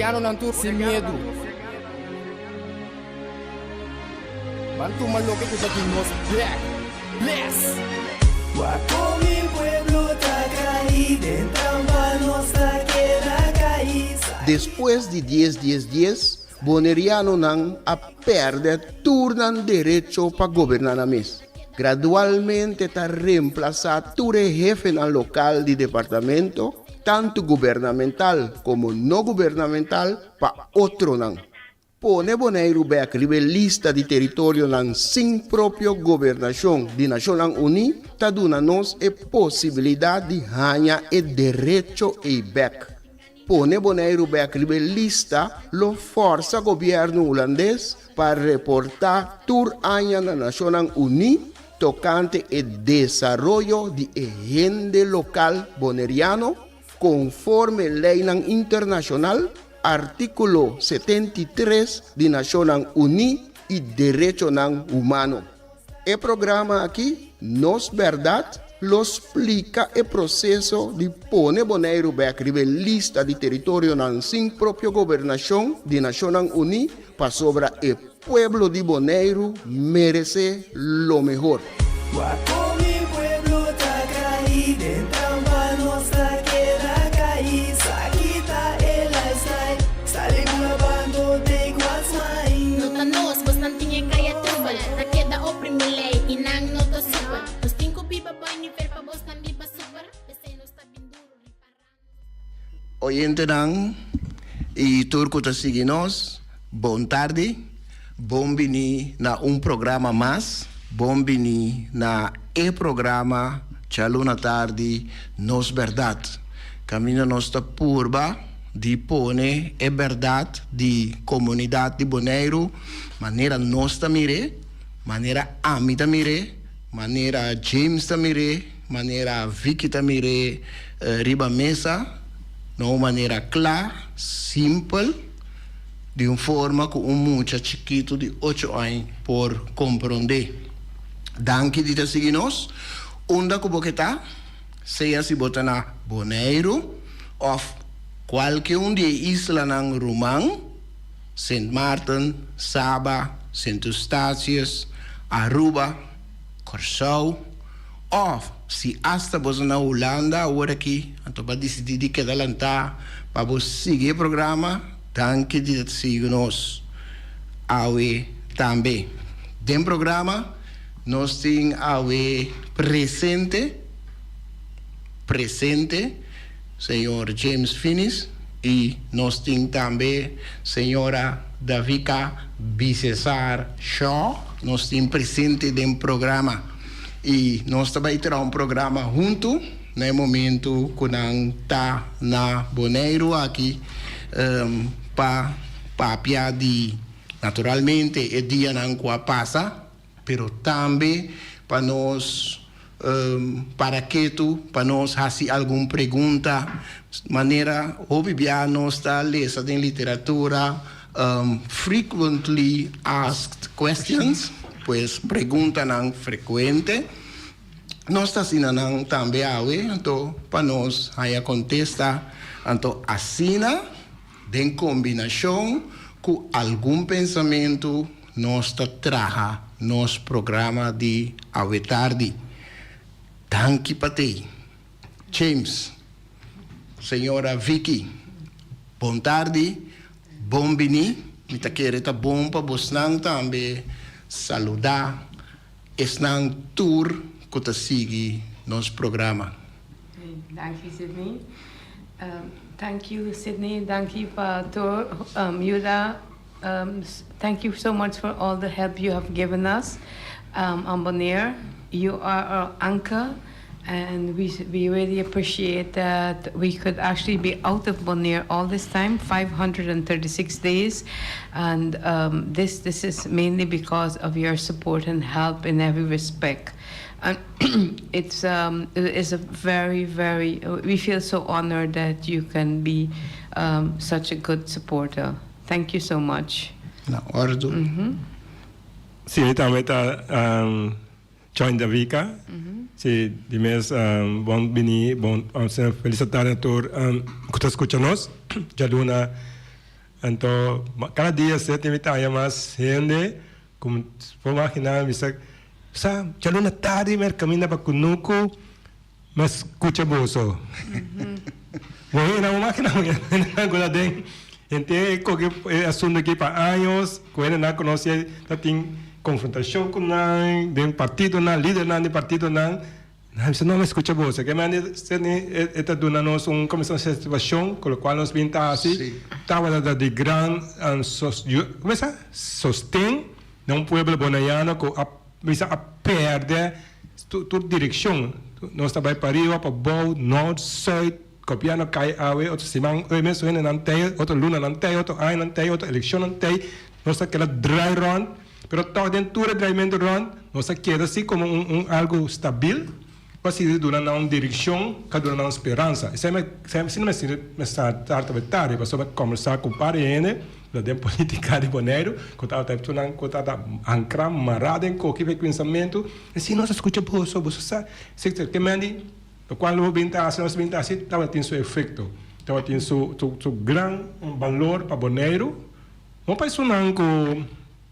Bonerianonan tur sin miedu. Ban tuma loke ku ta di nos bek. Bless! Wak kon mi pueblo ta kai den trampa nos ta keda kai. Despues di dies dies dies, Bonerianonan a pèrdè tur nan derecho pa goberná nan mes. Gradualmente ta remplasá tur e hefenan lokal di departamento, tantu gubernamental komo no gubernamental, pa otronan. Pone Boneiru bèk riba e lista di teritorionan sin propio gobernashon di Nashonnan Uní ta duna nos e posibilidat di haña e derecho ei bèk. Pone Boneiru bèk riba e lista lo fòrsa gobièrnu hulandes pa reportá tur aña na Nashonnan Uní tokante e desaroyo di e hende lokal boneriano konforme leinan internashonal, Artíkulo 73 di Nashonnan Uní i derechonan humano. E programa aki, Nos Bèrdat, lo splika e proseso di pone Boneiru bèk riba e lista di teritorionan sin propio gobernashon di Nashonnan Uní pasobra e pueblo di Boneiru meresé lo mehor. Wak kon mi pueblo ta kai den trampa nos ta keda kai sa kita e lifestyle sali bula bando take what's mine. No ta nos, bosnan tin e kaya trubel Ta keda oprimi lei i nan no ta super Nos tin ku biba boi nivel pa bosnan biba super P'esei nos ta bin duru ripará nos. Oyentenan i tur ku ta sigui nos, bon tardi, bon bini na un programa mas, bon bini na e programa Djaluna Tardi Nos Bèrdat, kaminda nos ta purba di pone e bèrdat di komunidat di Boneiru manera nos ta mir'é, manera ami ta mir'é, Manera James ta mir'é, manera Vicky ta mir'é riba mesa, na un manera kla, simpel, di un forma ku un mucha chikitu di ocho aña por komprondé. Danki di ta sigui nos. Unda ku bo ke ta, sea si bo ta na Boneiru òf kualke un di e islanan ruman, Sint Maarten, Saba, Sint Eustatius, Aruba, Kòrsou, òf si asta bo ta na Hulanda awor aki, anto bo a disidí di keda lantá pa bo sigui e programa, danki di ta sigui nos awe tambe. Den programa nos tin awe presente, presente, Señor James Finis y nos tin tambe Señora Davika Bisesar Shaw nos tin presente den programa y nos ta bay traha un programa hunto na e momento cu nan ta na Boneiru aki pa papia di naturalmente e dianan cu a pasa. Pero tambe pa nos para ketu, pa nos hasi algun pregunta, manera hopi bia nos ta lesa den literatura frequently asked questions, pues preguntanan frekuente. Nos ta asina nan tambe awe, anto pa nos haña kontesta, anto asina den kombinashon ku algun pensamentu Nos ta traha nos programa di awe tardi. Danki pa tei. James, Señora Vicky, bon tardi, bon bini. Mi ta kere ta bon pa bosnan tambe saluda esnan tur ku ta sigui nos programa. Danki Sidney. Thank you Sidney, danki pa tur yuda. Thank you so much for all the help you have given us on Bonaire. You are our anchor and we we really appreciate that we could actually be out of Bonaire all this time, 536 days. And this this is mainly because of your support and help in every respect. And it's it is a very, very, we feel so honored that you can be such a good supporter. Thank you so much. Na ordu. Si mi tambe ta join Davika. Si di mes bon bini bon felis tardi na tur ku ta skucha nos djaluna. Anto kada dia se tin mi ta haña mas hende ku mi por imaginá mi bisa sa djaluna tardi mi a kaminda pa kunuku mi a skucha boso. Bo hende nan imaginá bo hendenan ku ta den henter e koke e asuntu aki pa años ku hendenan konosé ta tin konfrontashon ku nan den partidonan lidernan di partidonan. Nan bisa, No, mi skucha bo. Esaki mende Sidney e ta duna nos un komo satisfakshon ku lokual nos bin ta hasi tabata ta di gran komo esa sosten na un pueblo bonaiano ku a bisa a pèrdè tur direkshon. Nos ta bai pariba, pabou, nort, sùit, gobièrnu kai awe, otro siman e mes hendenan tei, otro lunanan tei, otro añanan tei, otro elekshonnan tei. Nos ta keda drai rònt. Pero tòg den tur e draimentu rònt, nos a keda si komo un un algu stabil ku a sigui duna nan un direkshon, ku a duna nan un speransa. Esei mi asina mi a sinti mi sa tarta bai tardi, pasobra mi a kòmbersá ku un par di hende ku ta den polítika di Boneiru, ku tabata e personanan ku tabata ankrá, mará den koki pa e pensamentu. E si nos a skucha boso, boso sa ke men di lokual bo bin ta hasi, nos bin ta hasi, tabatin su efekto, tabatin su su gran balor pa Boneiru. No pa esunnan ku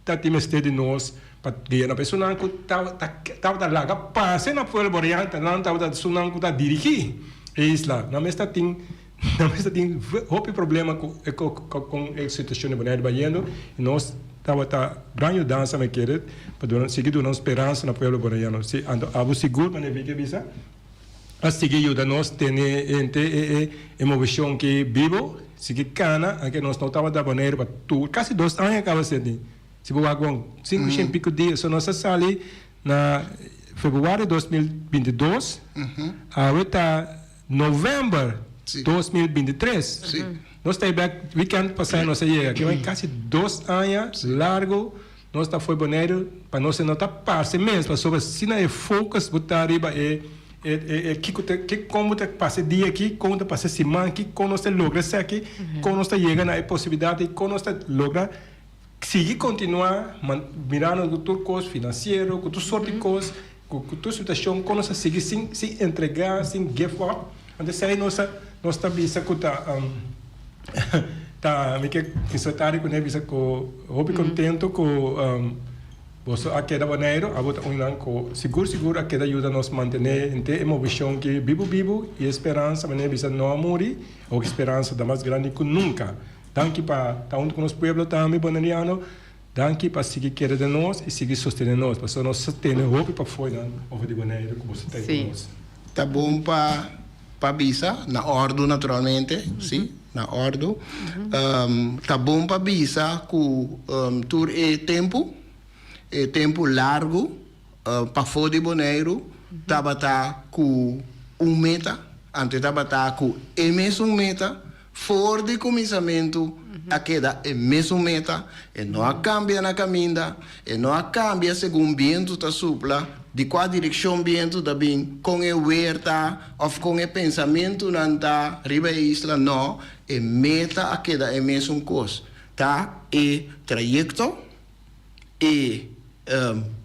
ta tin mester di nos pa guia, no pa esunnan ku tabata laga pasa na pueblo Boreal, ta nan tabata esunnan ku ta dirigí e isla. Nan mes ta tin, nan mes ta tin hopi problema ku kon e situashon di Boneiru bayendo i nos tabata gran yudansa mi kere pa duna sigui duna un speransa na pueblo Boreano. Si, anto abo sigur manera Vicky a bisa a sigui yuda nos tene henter e moveshon ki bibo, sigui kana, anke nos no tabata Boneiru pa tur kasi dos aña kaba senti, si bo wak bon sinku shen piko dia, so nos a sali na februari 2022, awe ta november 2023, nos ta e bek weekend pasa nos a yega, kasi dos aña largo. Nos ta fo'i Boneiru pa nos e no ta parse mes pasobra asina e focus bo ta riba e e kiko ta ke kon bo ta pasa e dia aki kon bo ta pasa e siman aki kon nos ta logra esaki kon nos ta yega na e posibilidat aki kon nos ta logra sigui kontinua mirando ku tur kos finansiero ku tur sort di kos ku tur situashon kon nos ta sigui sin sin entrega sin give up anto esei nos ta nos ta bisa ku ta Ta mi ke insertá di kuné bisa ku hopi kontentu ku boso a keda Boneiru, abo ta un nan ku sigur sigur a keda yuda nos mantené henter e movishon ki bibu bibu i e speransa manera bisa no a muri, awor ki speransa ta mas grandi ku nunka. Danki pa ta huntu ku nos pueblo tambe boneriano, danki pa sigui kere den nos i sigui sostené nos, pasobra nos sa tene hopi pafó nan over di Boneiru ku boso ta ei ku nos. Ta bon pa Pa bisa, na òrdu naturalmente, sí, na òrdu. Ta bon pa bisa ku tur e tempu, e tempu largu pafó di Boneiru tabata ku un meta, anto e tabata ku e mesun meta for di kuminsamentu a keda e mesun meta, e no a kambia na kaminda, e no a kambia segun bientu ta supla, di kua direkshon bientu ta bin, kon e wer ta òf kon e pensamentunan ta riba e isla, no, e meta a keda e mesun kos, ta e trayekto, e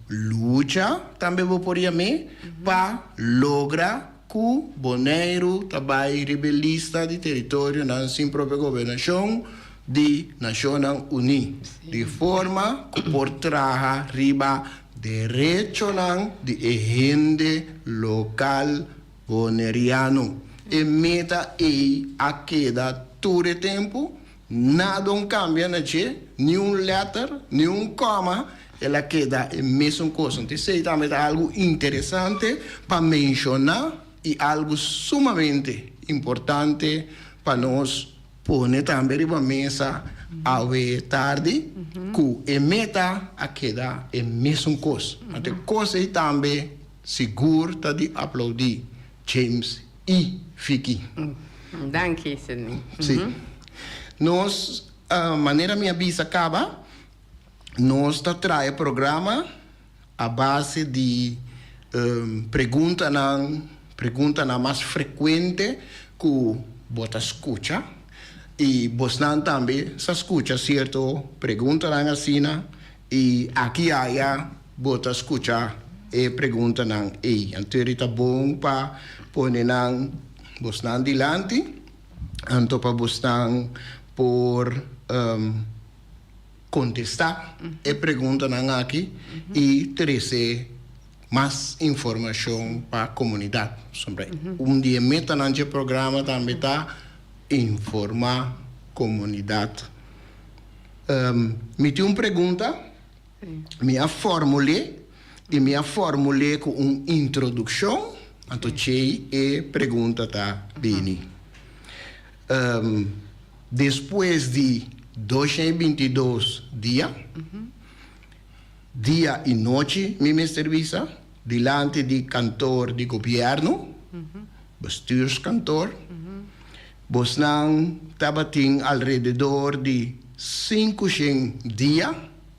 lucha tambe bo por yam'é, pa logra ku Boneiru ta bai riba e lista di teritorionan sin propio gobernashon di Nashonnan Uní, di forma ku por traha riba derechonan di e hende lokal boneriano. E meta ei a keda tur e tempu Nada un cambia na dje, ni un letter, ni un coma, el a keda e mesun cos. Anto esey tambe ta algo interesante pa menciona y algo sumamente importante pa nos pone tambe riba mesa awe tardi, cu e meta a keda e mesun cos. Anto e cos ey tambe sigur ta di aplaudi James y Vicky. Danki, Sidney. Sí. Nos, manera mi a bisa caba, nos ta traha e programa a base di preguntanan, preguntanan mas frecuente cu bo ta scucha y bosnan tambe sa scucha cierto preguntanan asina y aki aya Bo ta skucha e preguntanan ei. Anto ta bon pa pone nan bosnan dilanti, anto pa bosnan por. um, kontestá e preguntanan aki i trese mas informashon pa komunidat. Sobre un di e metanan di e programa tambe ta informá komunidat. Mi tin un pregunta, mi a formul'é i mi a formul'é ku un introdukshon, anto djei e pregunta ta bini. Despues di 222 dia, dia i nochi mi mester bisa, dilanti di kantor di gobièrnu, bestuurskantoor, bosnan tabatin alrededor di 500 dia,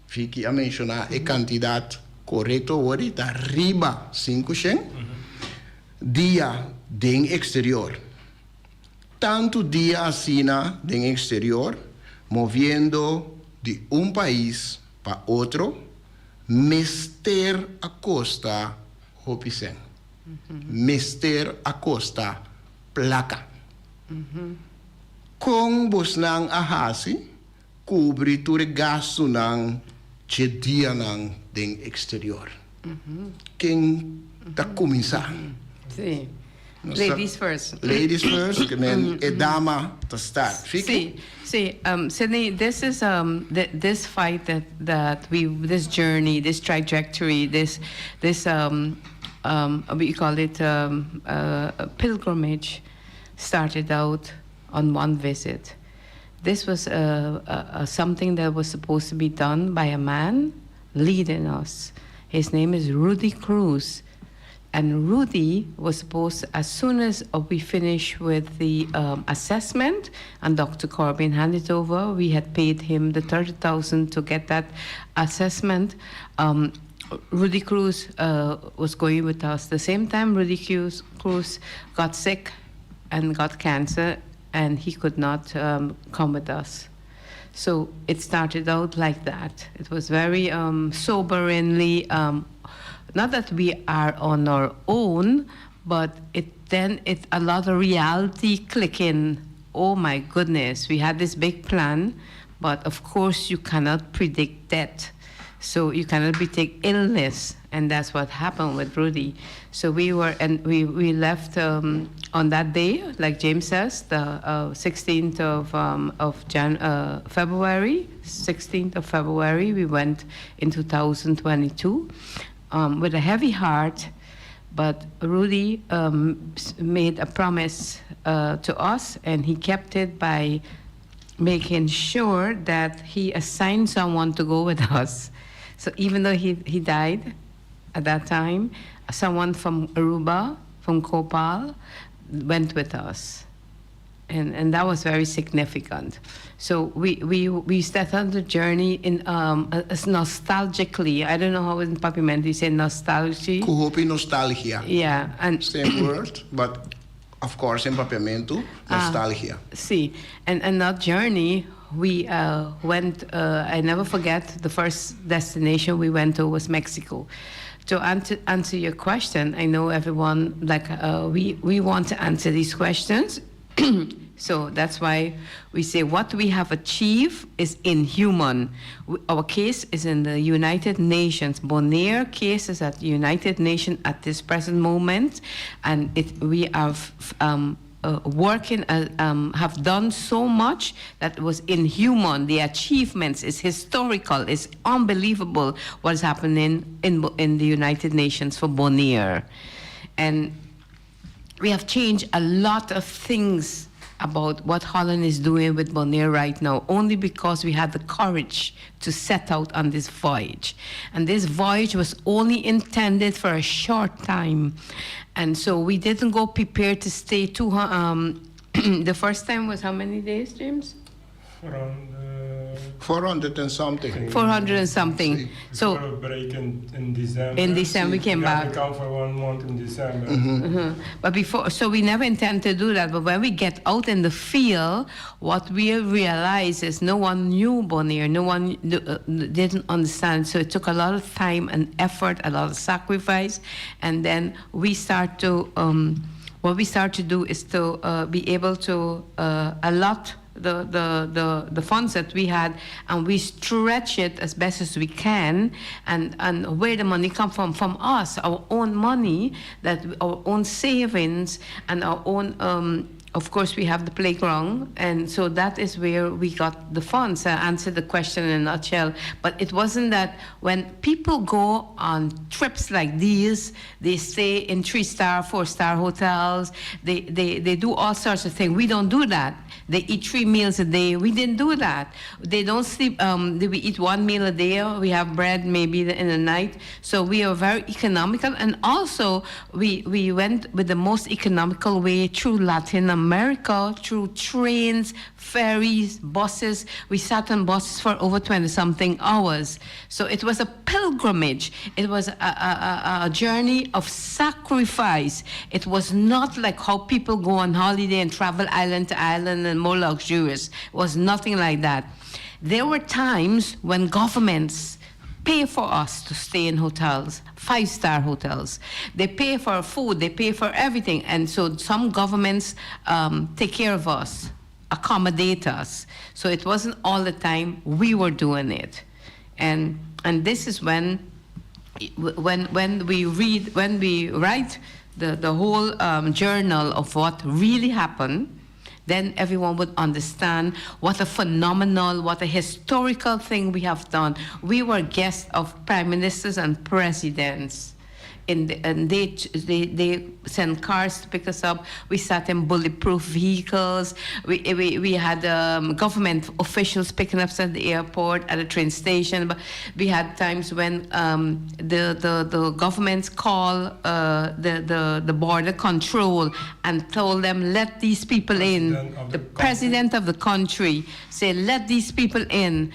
Vicky a menshoná e kantidat korekto awor i ta riba 500 dia den eksterior. Tantu dia asina den eksterior, moviendo di un pais pa otro, mester a kosta hopi sèn. Mester a kosta plaka. Kon bosnan a hasi kubri tur e gastunan dje dianan den eksterior? Ken ta kuminsá? Sí. Ladies first. Ladies first, ke men e dama ta start. Vicky? Sí, sí. Sidney, this is this fight that that we this journey, this trajectory, this we call it pilgrimage started out on one visit. This was something that was supposed to be done by a man leading us. His name is Rudy Cruz. And Rudy was supposed, as soon as we finished with the assessment and Dr. Corbin handed over, we had paid him the 30,000 to get that assessment. Rudy Cruz was going with us. The same time, Rudy Cruz got sick and got cancer, and he could not come with us. So it started out like that. It was very soberingly, not that we are on our own, but it then it a lot of reality click in. Oh my goodness, we had this big plan, but of course you cannot predict death. So you cannot predict illness, and that's what happened with Rudy. So we were, and we left on that day, like James says, the 16th of February, 16th of February, we went in 2022 with a heavy heart. But Rudy made a promise to us, and he kept it by making sure that he assigned someone to go with us. So even though he died at that time, someone from Aruba, from Kopal, went with us. And that was very significant. So we started on the journey in as nostalgically. I don't know how in Papiamento you say nostalgia. Ku hopi nostalgia. Yeah, and Same word, but of course in Papiamento, nostalgia. Sí, and that journey, we went, I never forget the first destination we went to was Mexico. To answer your question, I know everyone, like, we want to answer these questions. So that's why we say what we have achieved is inhuman. Our case is in the United Nations. Bonaire case is at the United Nations at this present moment, and we have working, have done so much that was inhuman. The achievements is historical. It's unbelievable what's happening in the United Nations for Bonaire. And we have changed a lot of things about what Holland is doing with Bonaire right now, only because we had the courage to set out on this voyage. And this voyage was only intended for a short time. And so we didn't go prepared to stay too, the first time was how many days, James? Around 400 and something. 400 and something. So we break in December. In December we came We back. come for one month in December. But before, so we never intend to do that. But when we get out in the field, what we realize is no one knew Bonaire, no one didn't understand. So it took a lot of time and effort, a lot of sacrifice, and then we start to. What we start to do is to be able to allot. the, the, the, the funds that we had and we stretch it as best as we can. And, and where the money come from? From us, our own money, that our own savings and our own um, of course, we have the playground, and so that is where we got the funds. I answered the question in a nutshell. But it wasn't that when people go on trips like these, they stay in three-star, four-star hotels, they, they, they do all sorts of things. We don't do that. They eat three meals a day. We didn't do that. They don't sleep. Um, we eat one meal a day. We have bread maybe in the night. So we are very economical. And also, we, we went with the most economical way through Latin America, through trains, ferries, buses. We sat on buses for over 20 something hours. So it was a pilgrimage. It was a, a, a, a journey of sacrifice. It was not like how people go on holiday and travel island to island and more luxurious. It was nothing like that. There were times when governments pay for us to stay in hotels, five-star hotels. They pay for food, they pay for everything. And so some governments um, take care of us, accommodate us. So it wasn't all the time we were doing it. And, and this is when, when, when we read, when we write the, the whole um, journal of what really happened, then everyone would understand what a phenomenal, what a historical thing we have done. We were guests of prime ministers and presidents. In the, and they, they, they sent cars to pick us up. We sat in bulletproof vehicles. We, we, we had um, government officials picking us at the airport, at the train station. But we had times when um, the, the, the governments call uh, the, the, the border control and told them, let these people in. President of The the country. president of the country say, let these people in.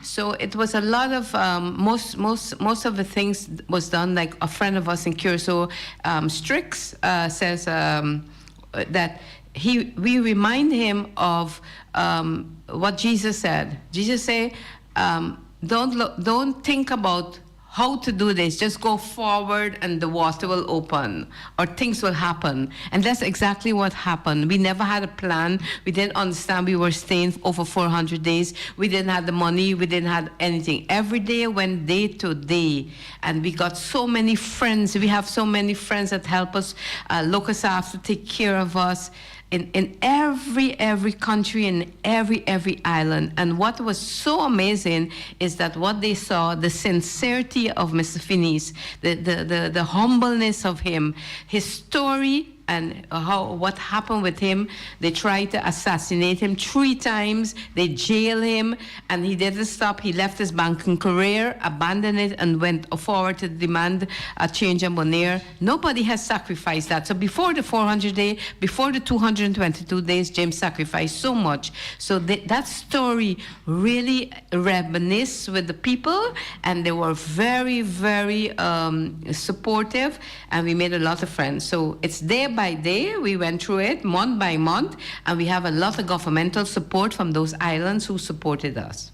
So it was a lot of um, most most most of the things was done. Like a friend of us in Curacao, um, Strix uh, says um, that he we remind him of um, what Jesus said. Jesus said, um, "Don't look, don't think about how to do this. Just go forward and the water will open or things will happen. And that's exactly what happened. We never had a plan. We didn't understand we were staying over 400 days. We didn't have the money. We didn't have anything. Every day went day to day. And we got so many friends. We have so many friends that help us, uh, look us after, take care of us in, in every every country in every every island and what was so amazing is that what they saw the sincerity of mr Finis, the, the, the, the humbleness of him his story and how what happened with him they tried to assassinate him three times they jail him and he didn't stop he left his banking career abandoned it and went forward to demand a change in Bonaire nobody has sacrificed that so before the 400 day before the 222 days James sacrificed so much so th that story really reminisced with the people and they were very very um, supportive and we made a lot of friends so it's day by day we went through it month by month and we have a lot of governmental support from those islands who supported us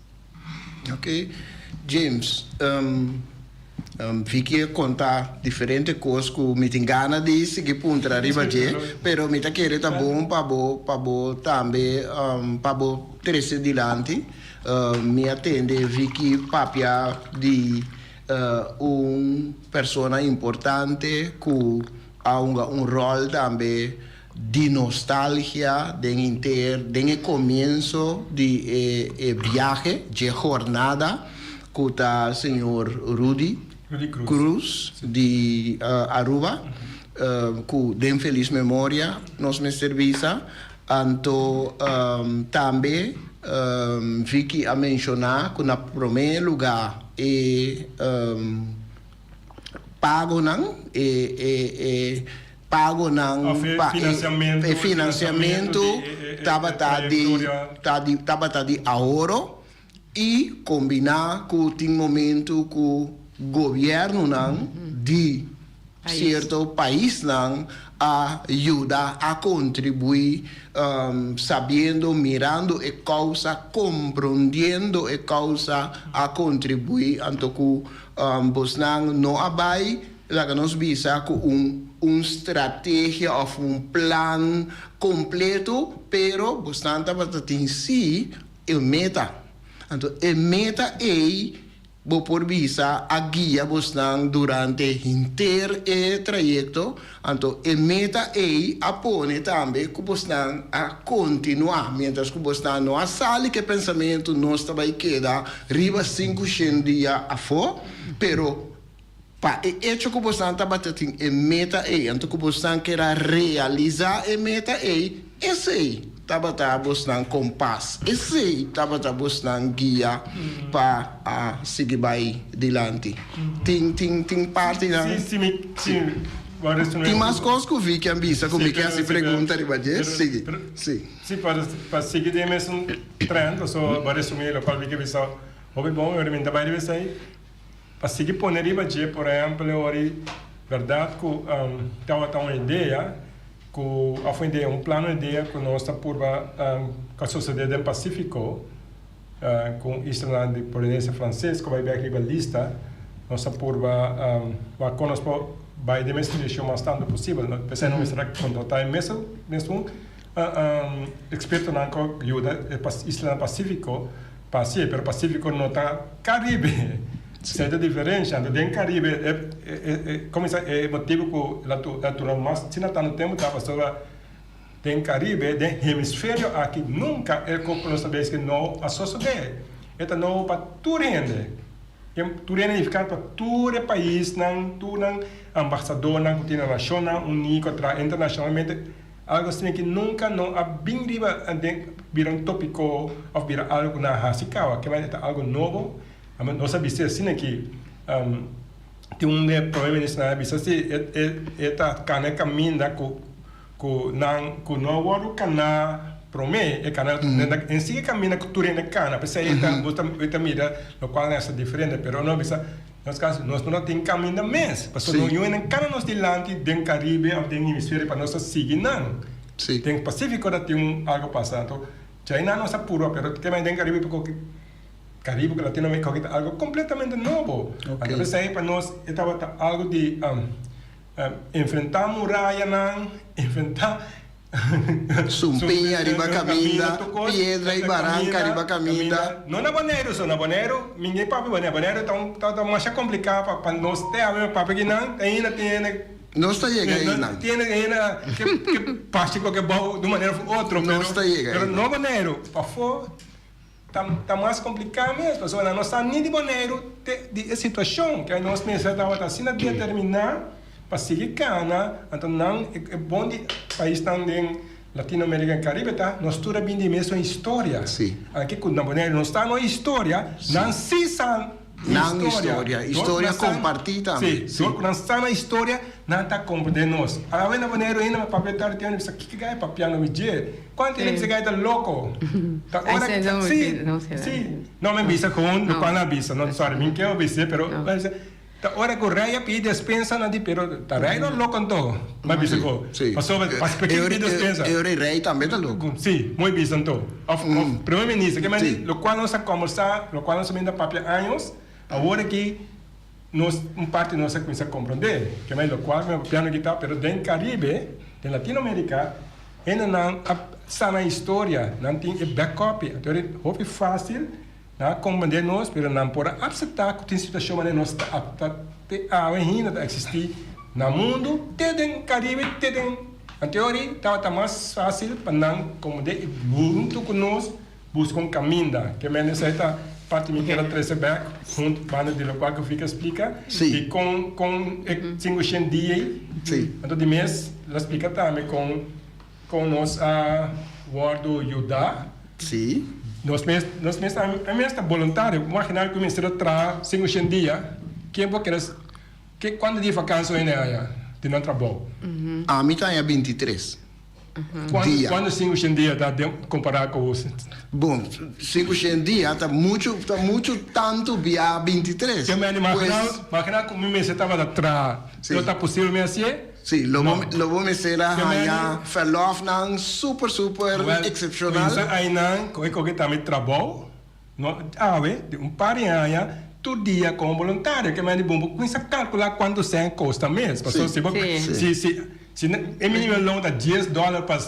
Ok. James, um, um, Vicky a konta diferente kos ku mi tin gana di sigui puntra riba dje, pero mi ta kere ta bon pa bo pa bo tambe um, pa bo trese dilanti. Uh, mi a tende Vicky papia di uh, un persona importante ku a hunga un ròl tambe di nostalgia den inter den e komienso di e e biahe dje jornada ku ta señor Rudy Rudy Cruz. Cruz di Aruba ku den felis memoria nos mester bisa anto tambe Vicky a menshoná ku na promé lugá e pagonan e e e pagonan Of e pa e finansiamentu, e e finansiamentu finansiamentu di e e e tabata di trayektoria. ta di tabata di ahoro i kombiná ku tin momentu ku gobièrnunan di Pais. sierto paisnan a yuda, a kontribuí, sabiendo, mirando e kousa, komprondiendo e kousa, a kontribuí anto ku bosnan no a bai. laga nos bisa ku un un strategia òf un plan kompleto, pero bosnan tabata tin sí e meta. Anto e meta ei bo por bisa a guia bosnan durante henter e trayekto, anto e meta ei a pone tambe ku bosnan a kontinuá, miéntras ku bosnan no a sali ku e pensamentu nos ta bai keda riba sinkushen dia afó, pero pa e echo ku bosnan tabata tin e meta ei, anto ku bosnan ker a realisá e meta ei, esei tabata bosnan kompas, esei tabata bosnan guia pa a sigui bai dilanti. Tin, tin, tin partinan. Sí, sí, mi, sí, bo a resumí. Tin mas kos ku Vicky a bisa ku mi ke hasi pregunta riba dje. Sigui, sí. Sí, pa, pa sigui den e mesun trend, pasobra bo a resumí lokual Vicky a bisa hopi bon, i ora mi ta bai riba esei. Pa sigui pone riba dje, por ehempel, e ora i bèrdat ku tabata un idea ku òf un idea, un plano idea ku nos ta purba ku a sosodé den Pasífiko ku un islanan di Polinesia Franses ku bai bèk riba lista, nos ta purba wak kon nos por bai den mes direkshon mas tantu posibel. P'esei nos mester a kontratá e mesun mesun ekspertonan ku a yuda e islanan Pasífiko. Pa si, pero Pacífico no ta Caribe. Esei ta diferencia. Anto den Caribe e e como bisa e motibo cu el a dura mas asina tanto tempo ta pasobra den Caribe, den hemisferio aki nunca e cu nos ta bezig no a sosode. E ta nobo pa tur hende. Tur hende nifica pa tur e paisnan, tur nan ambasadornan cu tin na Nacionnan Uní cu a traha internacionalmente. Algo asina ki nunka no a bin riba den bira un topiko of bira algo ku nan a hasi kawa. Ke manera ta algo nobo. Nos a bisa asina ki tin un di e prome ministernan a bisa si e ta kana e kaminda ku ku nan ku no a wòrdu kana prome e kana en si e kaminda ku tur hende kana p'esei e ta bo ta mira lokual nan a diferente pero no a bisa. Nos caso, nos no ta tin caminda mes, pasobra no yu nan cana nos dilanti den Caribe of den hemisferio pa nos ta sigui nan. Den Pacifico ta tin un algo pasa, anto djainan nos a purba, pero te den Caribe paco Caribe cu Latinoamerica ta algo completamente nobo. Anto p'esei pa nos e tabata algo di enfrenta murayanan, enfrenta. Sumpiña riba kaminda, piedra i baranka riba kaminda. No na Boneiru so, na Boneiru mi n'e papia Boneiru, Boneiru ta un ta masha kompliká pa pa nos te awe papia ki nan ainda tin hende. Nos ta yega einan. Tin hende ainda ke ke pasha koke bou di un manera of otro, pero Nos ta yega pero einan. no Boneiru, pafó ta ta mas kompliká mes, pasobra nan no sa ni di Boneiru te di e situashon ke nos mester tabata asina determiná. Pa sigui cana, anto nan e bon di paisnan den Latinoamerica y Caribe ta, nos tur a bin di e mesun historia. Sí. Anke cu na Boneiru nos ta no historia, nan si sa Nan historia, historia comparti tambe. Sí, dor cu nan sa nan historia, nan ta comprende nos. Awe na Boneiru hende a papia tardi tin hende bisa kiko gaya papiando mi dje? Cuanto hende bisa gaya ta loco? Ta ora, sí, sí. No, mi bisa gewoon locual nan a bisa, no, sorry, mi no kier bisa pero. Ta ora ku rei a pidi despensa nan di pero ta rei no loko anto? Mai bisa ku pasobra pa ke pidi despensa? E ora e rei tambe ta loko. Si, mooi bisa anto. Of primer minister ke mandi lokual nos a kombersa, lokual nos a bini ta papia años, awor aki nos un parti nos a kuminsa komprende ke mandi lokual mi a papiando aki ta pero den Caribe, den Latinoamerica hendenan a sa nan historia, nan tin e back copy anto hopi fasil. Nan a komprendé nos, pero nan por a akseptá ku tin situashon manera nos ta ta te awe ainda ta eksistí na mundu, te den Karibe, te den Anteori tabata mas fásil pa nan komprendé i huntu ku nos buska un kaminda. Ke men esei ta parti mi kier a trese bèk huntu banda di lokual ku Vika splika di kon kon e 500 dia ei. Anto di mes lo splika tambe kon. Kon nos a wòrdu yudá? Sí. Nos mes, nos mes, ami mes ta boluntario. Imaginá ku mi mester a traha 500 dia, ken por kere, ke, kuantu dia vakansi hende haña di nan trabou? Ami ta haña 23 dia. Kuantu 500 dia ta den kompará ku. Bon, 500 dia ta muchu, ta muchu tantu bia 23. Ke men imaginá, imaginá ku mi mester tabata traha, lo ta posibel mi hasié? Sí, lo bo, lo bo mester a haña verlofnan super, super excepcional. Well, kuminsa einan ku e koke ta mi trabou, no awe, di un par di aña. tur dia komo boluntario, ke men di bon bo kuminsá kalkulá kuantu sèn kosta mes. Pasobra si bo si si si e minimum loon ta dies dòler pa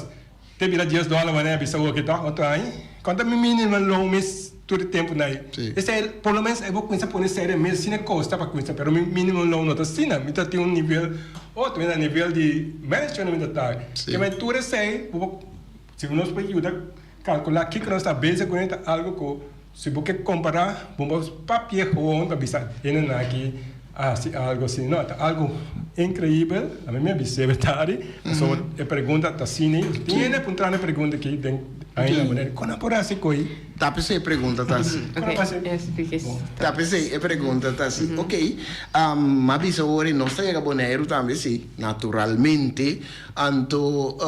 te bira dies dòler wanneer a bisa oke tòg otro aña, kuantu mi minimum loon mes tur e tempu na ei? Esei por lo menos bo kuminsá pone serio mes asina kosta pa kuminsá, pero mi minimum loon no ta asina, mi ta tin un nivel otro, mi ta nivel di manager mi ta ta. Ke men tur esei bo si nos por yuda Kalkulá kiko nos ta bezig kuné ta algu ku si bo ke kompará bo por papia gewoon pa bisa hendenan aki a hasi algu asina. No, ta algu inkreibel. Ami mi a bis'é betari pasobra e pregunta ta asina. Tin hende a puntra mi e pregunta aki den añanan manera kon nan por hasi ko'i? Ta p'esei e pregunta ta así. Ta p'esei e pregunta ta así. Ok, m'a bisa awor nos ta yega Boneiru tambe sí, naturalmente. Anto.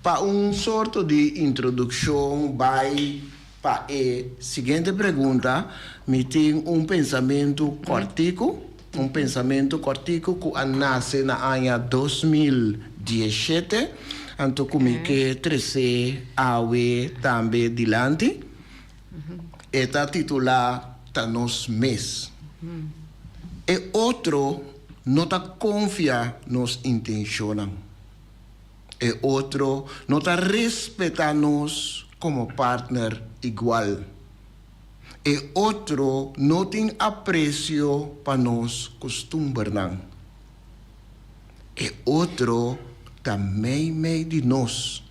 Pa un sorto di introdukshon bai pa e siguiente pregunta, mi tin un pensamentu kòrtiku, un pensamentu kòrtiku ku a nase na aña 2017, anto ku mi ke trese awe tambe dilanti. E ta titulá Ta Nos Mes. E otro no ta konfia nos intenshonnan. E otro no ta respetá nos komo partner igual. E otro no tin apresio pa nos kustumbernan. E otro ta meimei di nos.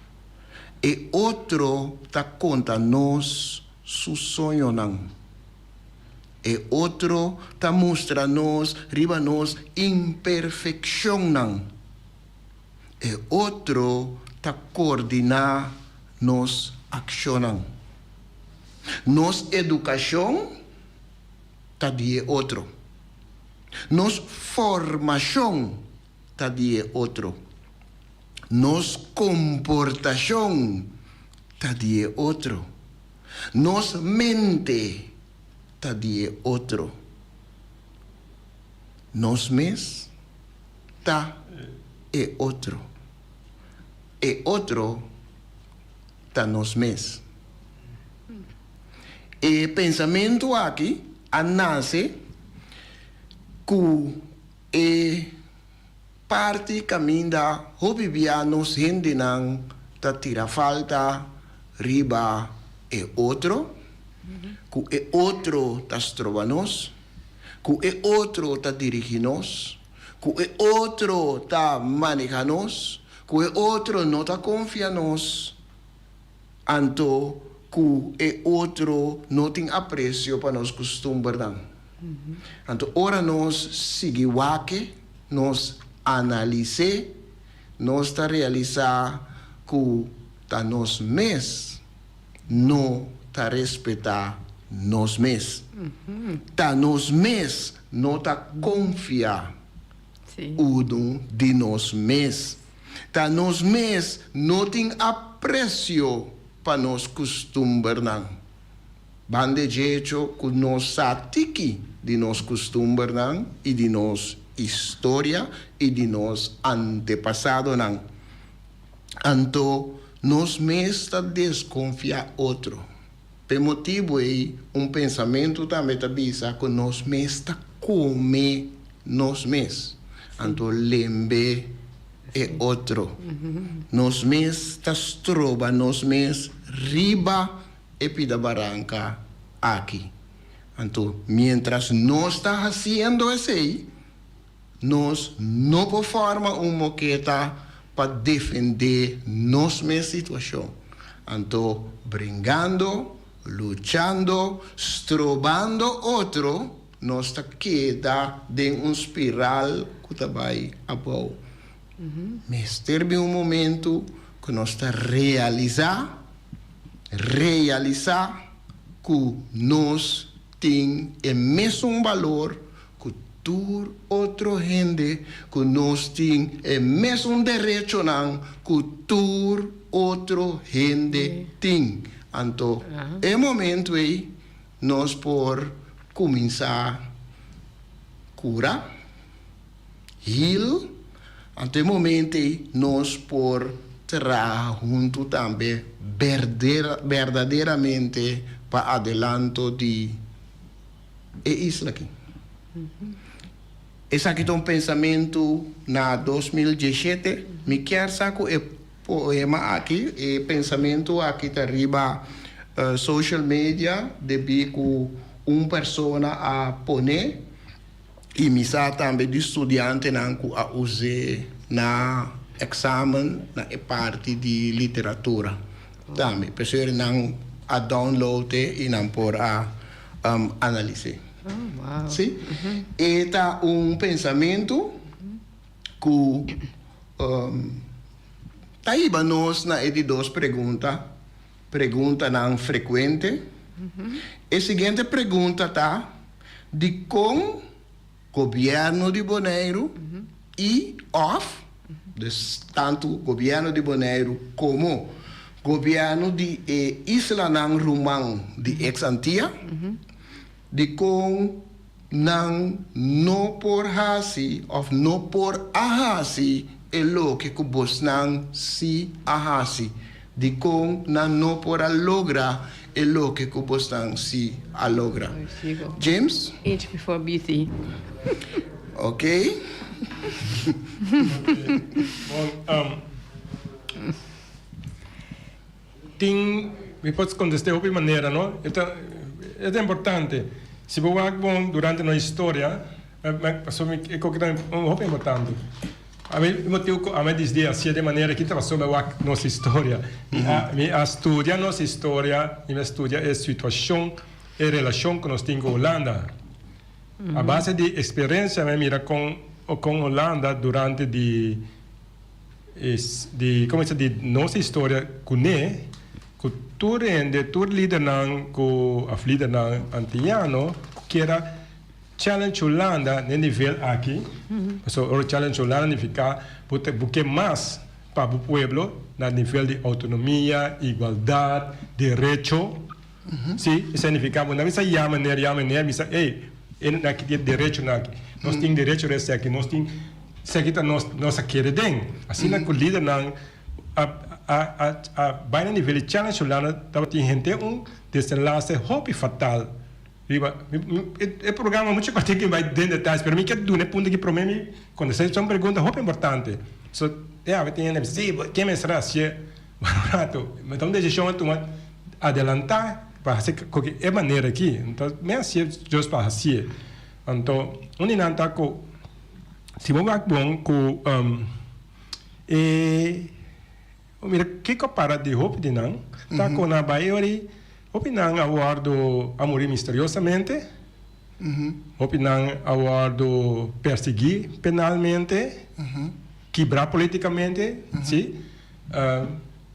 E otro ta konta nos su soñonan. E otro ta mustra nos riba nos imperfekshonnan. E otro ta koordiná nos akshonnan. Nos edukashon ta di e otro. Nos formashon ta di e otro. Nos komportashon ta di e otro. Nos mente ta di e otro. Nos mes ta e otro. E otro ta nos mes. E pensamentu aki a nase ku e parti kaminda hopi bia nos hendenan ta tira falta riba e otro, ku e otro ta stroba nos, ku e otro ta dirigi nos, ku e otro ta maneha nos, ku e otro no ta konfia nos, anto ku e otro no tin apresio pa nos kustumbernan. Anto ora nos sigui wak, nos analis'é, nos ta realisá ku ta nos mes no ta respetá nos mes. Ta nos mes no ta konfia unu di nos mes. Ta nos mes no tin apresio pa nos kustumbernan. Banda dje echo ku nos sa tiki di nos kustumbernan i di nos historia i di nos antepasadonan. Anto nos mes ta deskonfiá otro. P'e motibu ei un pensamentu tambe ta bisa ku nos mes ta kome nos mes. Anto lembe e otro. Nos mes ta stroba nos mes riba e pida baranka aki. Anto miéntras nos ta hasiendo esei, Nos no por forma un moketa pa defendé nos mes situashon. Anto bringando, luchando, strobando otro, nos ta keda den un spiral ku ta bai abou. Mester bin un momentu ku nos ta realisá, realisá ku nos tin e mesun balor ku tur otro hende, ku nos tin e mesun derechonan ku tur otro hende tin. Anto e momentu ei nos por kuminsá kura, heal, anto e momento ei nos por traha huntu tambe berdaderamente pa adelanto di. e isla aki. Esaki ta un pensamentu na 2017. Mi kier sa ku e poema aki, e pensamentu aki ta riba social media debí ku un persona a pone i mi sa tambe di studiantenan ku a us'é na eksamen na e parti di literatura tambe. P'esei nan a download e i nan por a analis'é. Sí, e ta un pensamentu ku ta hiba nos na e di dos pregunta, preguntanan frekuente. E siguiente pregunta ta, Dikon gobièrnu di Boneiru i òf, dus tantu gobièrnu di Boneiru komo gobièrnu di e islanan ruman di eks Antia, dikon nan no por hasi òf no por a hasi e loke ku bosnan sí a hasi? Dikon nan no por a logra e loke ku bosnan sí a logra? James? Age before beauty. Ok. Bon, tin, mi por kontest'é hopi manera, no? E ta, e ta importante. Si bo wak bon durante nos historia, pasobra mi e koke ta hopi importante. Ami e motibu ku ami a disidi hasié den manera aki ta pasobra mi a wak nos historia. Mi a mi a studia nos historia i mi a studia e situashon, e relashon ku nos tin ku Hulanda. A base di eksperensia mi a mira kon kon Hulanda durante di di komo bisa di nos historia kuné ku tur hende tur lidernan ku òf lidernan antiano ku kier a challenge Hulanda n'e nivel aki pasobra ora challenge Hulanda nifiká bo ta bo ke mas pa bo pueblo na nivel di outonomia igualdat derecho si esei nifiká bo no a bisa ya meneer ya meneer bisa ey e nan aki tin derechonan aki nos tin derecho riba esaki nos tin. Esaki ta nos nos a kere den. Asina ku lidernan a a a a bai na nivel di challenge Hulanda tabatin henter un desenlase hopi fatal riba e e programa mucho kòrtiku mi bai den detalles pero mi ke duna e punto aki prome mi kontestá esaki un pregunta hopi importante. So e awe tin hende bisa si bo ke mester hasié un rato ta un desishon a tuma adelantá pa hasi koke e manera aki enton mi hasié just pa hasié anto un di nan ta ku. Si bo wak bon ku e mira kiko para di hopi di nan ta ku nan bai ori hopi nan a wòrdu a muri misteriosamente, hopi nan a wòrdu persiguí penalmente, kibrá politikamente, si,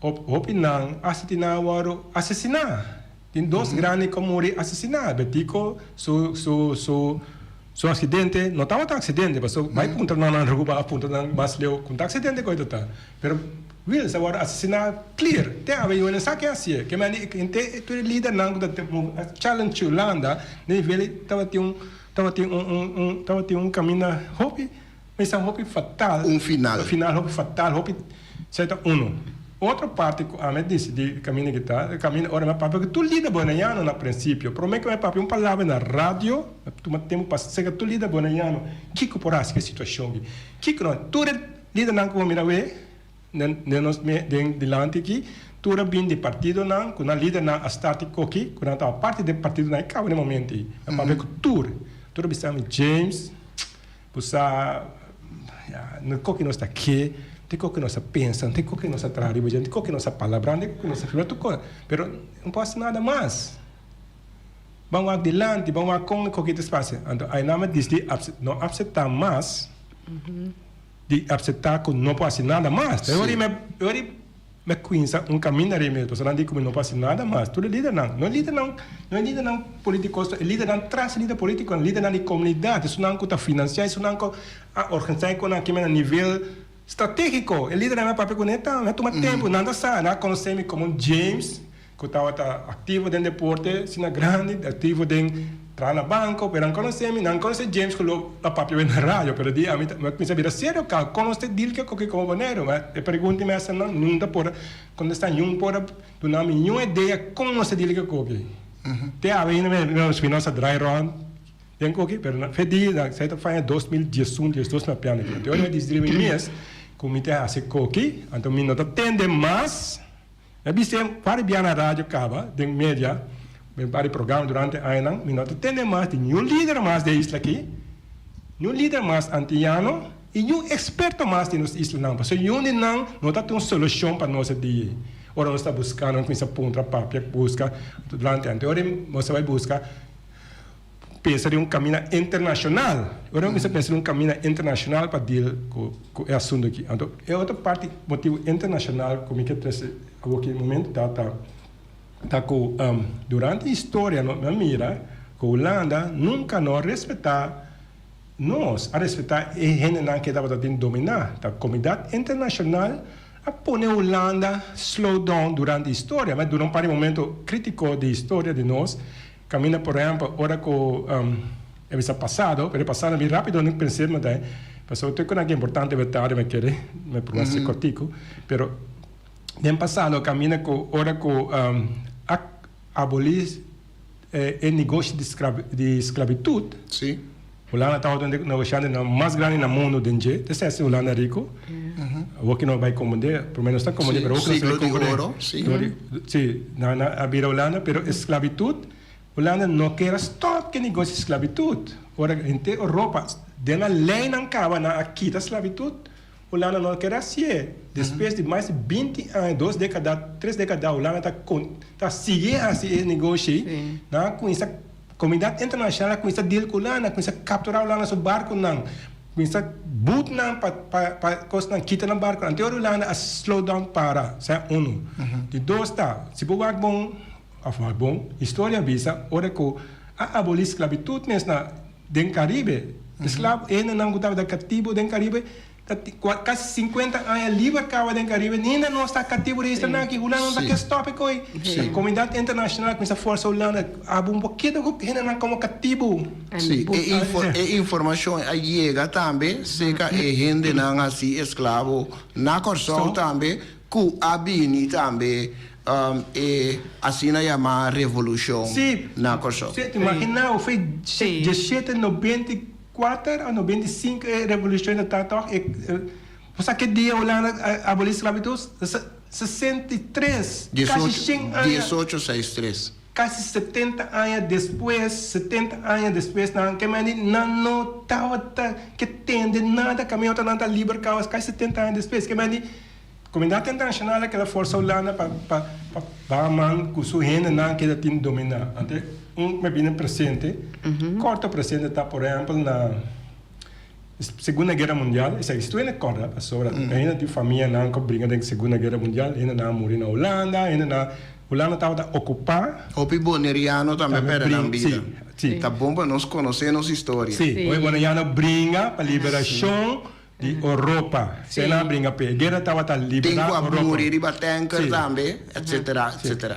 hopi nan asta tin nan a wòrdu asesiná. Tin dos grandi ku a muri asesiná. Betico su su su su aksidente no tabata aksidente paso bai puntra nan na Aruba a puntra nan mas leu ku ta aksidente ku e ta ta. Pero Wiels a wòrdu asesiná clear te awe yu no sa ke hasié. Ke mende henter tur e lidernan ku ta challenge Hulanda den nivel tabatin un tabatin un un un tabatin un kaminda hopi Mester hopi fatal. Un final. Un final hopi fatal, hopi esei ta uno. Otro parti ku ami a disidí kaminda ki ta, kaminda ora mi a papia ku tur lider boneiano na prinsipio. Promé ku mi a papia un palabra na radio, mi a tuma tempu pa seka tur lider boneiano kiko por hasi ku e situashon aki. Kiko no, tur e lidernan ku bo mira awe den den nos den dilanti aki, tur a bin di partidonan ku nan lidernan a start e koki, ku nan tabata parti di e partidonan e kaba den momento ei. Mi a papia ku tur, tur a bisa mi, James, Bo sa, ya, no koke nos ta ke, no koke nos ta pensa, no koke nos ta traha riba dje, no koke nos ta palabrá, no koke nos ta firma, tur kos. Pero no por hasi nada mas. Ban wak dilanti, ban wak kon e koke ta spasi. Anto ainan mi a disidí no apseptá mas, di apseptá ku no por hasi nada mas. E ora e ora Mi a cuinsa un caminda riba mi, pasobra nan di cu mi no por haci nada mas. Tur e lidernan, no e lidernan, no e lidernan politico, e lidernan tras e lider politico, lidernan di comunidad, esunnan cu ta financia, esunnan cu a organisa e conan aki na nivel strategico. E lidernan mi a papia cu nan ta, mi a tuma tempo, nan ta sa, nan a conoce mi como James, cu tabata activo den deporte asina grandi, activo den traha na banco, pero nan conoce mi, nan conoce James cu lo a papia na radio, pero di ami mi a cuminsa bira serio caba, con nos ta deal cu e como Boneiru? Ma e pregunta mi haci nan, niun ta por contesta, niun por a duna mi niun idea con nos ta deal cu e. Te awe ainda mi nos a draai rond. Den koki, pero na fe di na esei ta faña 2011, 12 mi a piano aki. Anto ora mi a disidí mi mes ku mi ta hasi koki, anto mi no ta tende mas. Mi a bis'é par bia na radio kaba, den media, den par di programa durante añanan, mi no ta tende mas di niun lider mas di e isla aki, niun lider mas antiano i niun eksperto mas di nos islanan, pasobra niun di nan no ta tin un solushon pa nos e dia ei. Ora nos ta buskando, nos kuminsá puntra, papia, buska durante anto ora nos a bai buska. Pensa den un camina internacional. Ora nos mester pensa den un camina internacional pa deal cu cu e asunto aki. Anto e otro parti motibo internacional cu mi ke trece awoki e momento ta ta ta cu durante historia no mi a mira cu Hulanda nunca no a respeta nos, a respeta e hendenan ke tabata tin domina. Ta comunidad internacional a pone Hulanda slow down durante historia. Mi a duna un par di momento critico di historia di nos. Caminda por ehempel ora cu e bisa pasado, pero e pasado mi rapido no pensé no ta, pasobra tur cosnan importante bo tarde mi kere mi proba haci cortico, pero den pasado caminda cu ora cu a aboli e negoshi di sclavitud, Hulanda tabata un di e negoshantenan mas grandi na mundo den dje, te esei Hulanda rico, awor ki no bai komprende, prome nos ta komprende pero awor ki nos ta bai komprende, si, nan a bira Hulanda, pero e sklabitut, Hulanda no kier a stòp ku e negoshi di sklabitut, ora henter Europa den nan leinan kaba nan a kita sklabitut, Hulanda no kier a hasié, despues di mas di binti aña, dos dekada, tres dekada Hulanda ta ta sigui hasi e negoshi, nan a kuminsá. Komunidat internashonal a kuminsá deal ku Hulanda, a kuminsá kapturá Hulanda su barkunan, kuminsá but nan pa pa pa kosnan kita nan barkunan. Anto ora Hulanda a slow down para, sa unu. Di dos ta, si bo wak bon, òf wak bon, historia a bisa ora ku a abolí sklabitut mes na den Karibe, esklabo, e hendenan ku tabata katibu den Karibe, Ta casi 50 aña liber caba den Caribe, ninda nos ta catibo di islanan aki, Hulanda no ta ke stop e coi. Comunidad internacional cuminsa forsa Hulanda, abo un poquito cu hendenan como catibo. Si, e informacion a yega tambe cerca e hendenan haci esclavo na Corsou tambe cu a bini tambe e asina yama revolucion na Corsou. Si, imagina bo fe diesshete nobenta i Kuater a 95 e revolushon ta ta tòg e bo sa ke dia Hulanda a abolí sklabitut? 63, kasi shen aña. Diesocho seis tres. Kasi setenta aña despues, setenta aña despues nan ke mende nan no tabata ke tende nada kaminda ota nan ta liber kawas kasi setenta aña despues ke mende komunidat internashonal a keda forsa Hulanda pa pa pa baha man ku su hendenan keda tin dominá. Ante Un me bini presente, corto presente ta por ehempel na Segunda Guera Mundial, esaki si tur hende corda pasobra ainda tin famianan cu bringa den Segunda Guera Mundial, hendenan a muri na Hulanda, hendenan, Hulanda tabata ocupa. Hopi boneriano tambe a perde nan bida. Si, si. Ta bon pa nos conoce nos historia. Si, hopi boneriano bringa pa liberacion di Europa. Si nan a bringa p'e guera tabata libera Tin cu a Europa. muri riba tanker tambe, etcetera, etcetera.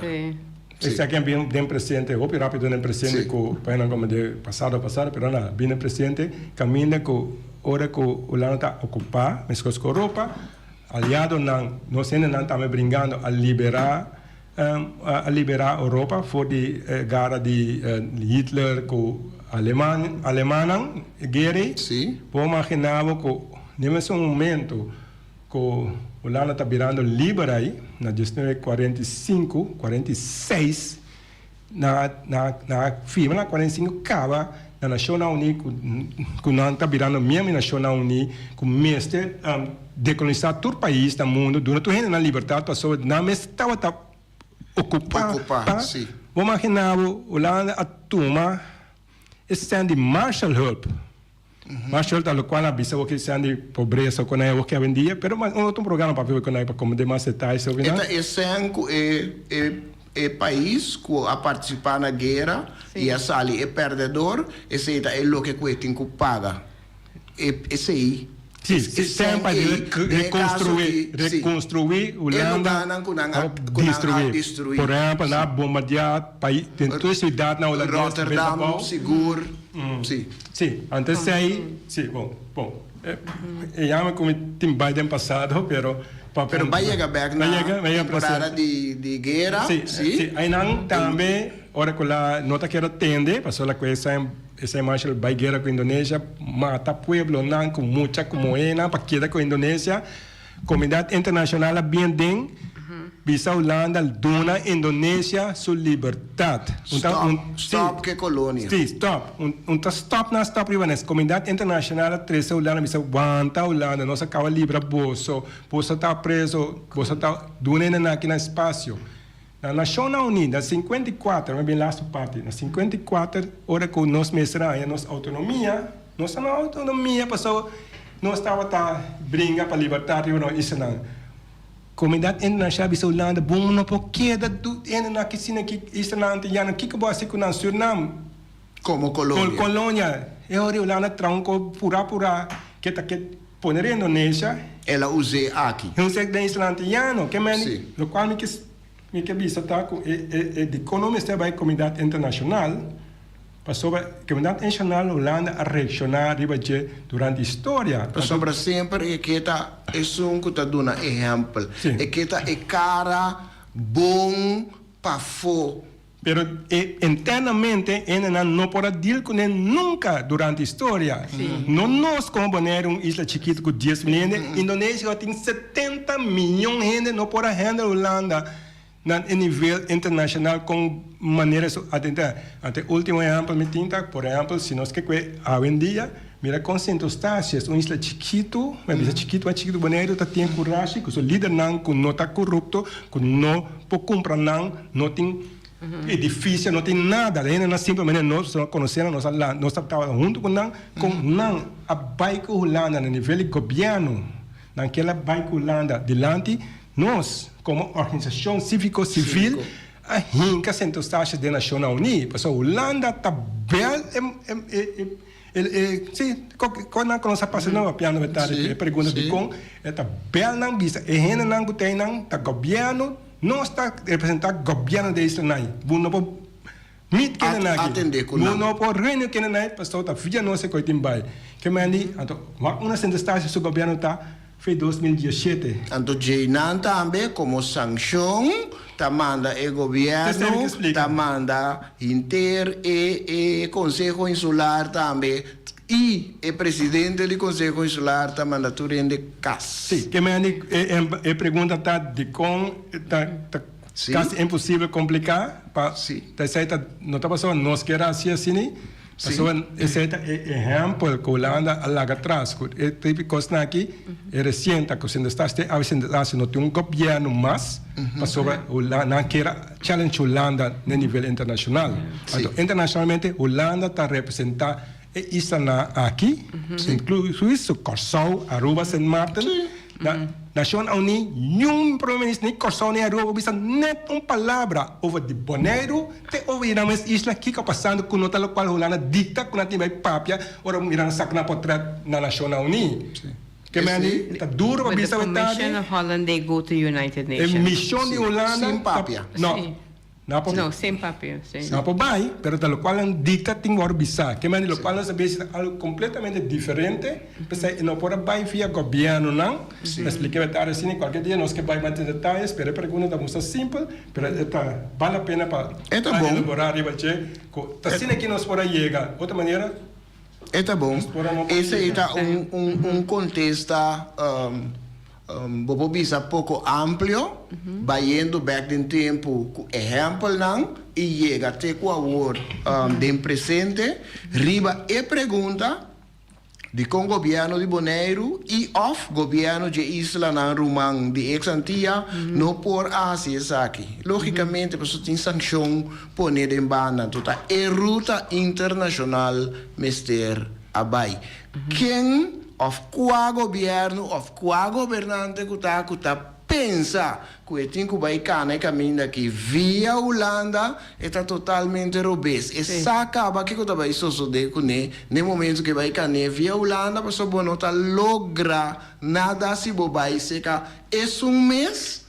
Esaki a bin den presente, hopi rapido den presente cu paisnan como de pasado pasado, pero na bin den presente caminda cu ora cu Hulanda ta ocupa mescos cu Europa, aliadonan, nos hendenan tambe bringando a libera a libera Europa for di e gara di Hitler cu Aleman, Alemanan, e guera ei. Bo imagina bo cu den mesun momento Ku Hulanda ta birando liber ai na diesnuebe kuarenta i sinku, kuarenta i seis, nan a nan a firma na kuarenta i sinku kaba na Nashonnan Uní ku ku nan ta birando miembro di Nashonnan Uní ku mester dekolonisá tur pais na mundu duna tur hende nan libertat pasobra nan mes tabata okupá Okupá, si. Bo magina bo Hulanda a tuma e sèn di Marshallhulp. Marshall ta locual a bisa bo kisean di pobresa cu nan e woki awendia, pero mas un otro programa papia cu nan pa comprende mas detaye sobre E nan. ta e sèn cu e e e pais cu a participa na guera y a sali e perdedor, esey ta e loke cu e tin cu paga. E esey. Si, si, sèn pa reconstrui, reconstrui Hulanda cu nan a destrui. Por ehempel, nan a bombardea pais, den tur e ciudadnan hulandes. Rotterdam, sigur, si. Si, anto esei, si, bon, bon, e yama cu mi tin bai den pasado, pero pa. Pero bai yega bek na temporada di guera, si. Si, si, einan tambe ora cu la no ta keda tende, pasobra la cu esei. Esei Marshall bai guera ku Indonesia, mata pueblonan ku mucha ku muhénan pa keda ku Indonesia. Komunidat internashonal a bien den bisa Hulanda duna Indonesia su libertat. Un ta Stop, un si, stop ku e kolonia. si, stop. Un un ta stop nan stop riba nes. Komunidat internashonal a trese Hulanda bisa wanta Hulanda nos a kaba libra boso, boso ta preso, boso ta duna e nan aki nan espasio. Na Nashonnan Uní na 54, mi a bin lastu parti, na 54 ora ku nos mester a haña nos outonomia, nos a na outonomia pasobra nos tabata bringa pa libertat riba nos islanan. Komunidat internashonal a bisa Hulanda, bo no por keda hende nan aki asina ki islanan antiyano, kiko bo hasi ku nan? Sürnam Komo kolonia. Kolonia. E ora Hulanda traha un ko purá purá ke ta ke pone riba Indonesia. El a us'é aki. El us'é den isla antiyano. Ke meni, Sí. lokual mi ke mi ke bisa ta ku e e e dikon no mester bai komunidat internashonal, pasobra komunidat internashonal Hulanda a reakshoná riba dje durante historia. Pasobra semper e ke ta esun ku ta duna ehèmpel. Sí. E ke ta e kara bon pafó. Pero e internamente hendenan no por a deal kuné nunka durante historia. No nos komo Bonaire un isla chikitu ku dies mil hende, Indonesia ku tin 70 miyon hende no por a handle Hulanda na e nivel internashonal kon manera su atendé. Anto e ultimo ehèmpel mi tin ta, por ehèmpel si nos ke kue awendia mira kon Sint Eustatius, un isla chikitu, mi a bisa chikitu mas chikitu Bonaire ta tin kurashi ku su lidernan ku no ta korupto, ku no por kumpra nan. No tin edificio, no tin nada. E hendenan simplemente nos a conoce nan, nos a nos tabata hunto cu nan, con nan a bay cu Hulanda na nivel di gobierno, nan kier a bay cu Hulanda dilanti, nos como organisacion civico civil a hinca Sint Eustatius den Nacionnan Uní, pasobra Hulanda ta bel e E si, kon nan konos a pasa nan papiando me tardi, e pregunta dikon e ta bel nan bisa e hendenan ku ta einan ta gobièrnu, nos ta representá gobièrnu di e isla nan, bo no por meet kende nan aki, bo no por reuni kende nan pasobra ta via nos e koi tin bai. Ke mandi anto wak una Sint Eustatius su gobièrnu ta Fe 2017. Anto djeinan tambe komo sankshon ta manda e gobièrnu, ta manda hinter e e Konseho Insular tambe i e presidente di Konseho Insular ta manda tur hende kas. Sí, ke mende e pregunta ta dikon ta ta kasi imposibel kompliká pa ta esei ta no ta pasobra nos kier hasi asini. Pasobra esei ta e ehèmpel ku Hulanda a laga tras, ku e tipo di kosnan aki e resien ta ku Sint Eustatius te awe Sint Eustatius no tin un gobièrnu mas pasobra nan kier a challenge Hulanda na nivel internashonal. Anto internashonalmente Hulanda ta representá e islanan aki, inklusive Kòrsou, Aruba, Sint Maarten. Na Nashonnan Uní niun prome minister ni Kòrsou ni Aruba por bisa net un palabra over di Boneiru te over di nan mes isla kiko a pasando ku no ta lokual Hulanda dikta ku nan tin bai papia ora mira nan saka nan potret na Nashonnan Uní. Ke men di ta duro pa bisa With the wetadi. permission of Holland they go to United E Nations. mishon di Hulanda Sin ta papia. no. No, sin papia, si. No por bai, pero ta locual nan dicta tin worde bisa. Ke manera locual nan sa besi ta algo completamente diferente, p'esei e no por a bai via gobiernonan. Mi a splica e tarde asina, cualkier dia nos ke bai mas den detayes, pero e pregunta ta musta simpel, pero e ta bal la pena pa elabora riba dje, cu ta asina ki nos por a yega. Otro manera. E ta bon. Esei ta un un un contesta bo por bisa poco amplio, bayendo bek den tempo cu ehempelnan y yega te cu awor den presente riba e pregunta dicon gobierno di Boneiru y of gobierno dje islanan ruman di ex Antia no por a haci esaki. Logicamente pasobra tin sancion pone den banda anto ta e ruta internashonal mester a bai. Ken of kua gobièrnu of kua gobernante ku ta ku ta pensa ku e tin ku bai kana e kaminda aki via Hulanda e ta totalmente robes. E sa kaba kiko ta bai sosodé kuné n'e momento ku e bai kan'é via Hulanda pasobra bo no ta logra nada si bo bai seka esun mes.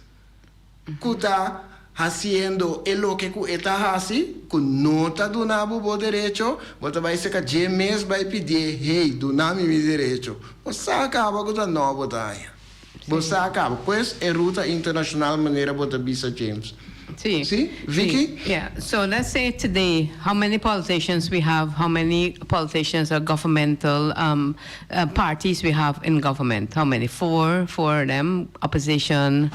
Ku ta hasiendo e loke ku e ta hasi, ku no ta duna bo bo derecho, bo ta bai seka dje mes bai pidié, Hey, duna mi mi derecho. Bo sa kaba ku ta no bo ta haña. Bo sa kaba. Pues e ruta internashonal manera bo ta bisa James. Si. Si? Vicky? Yeah. So let's say today, how many politicians we have, how many politicians or governmental um, uh, parties we have in government? How many? Four, four of them, opposition.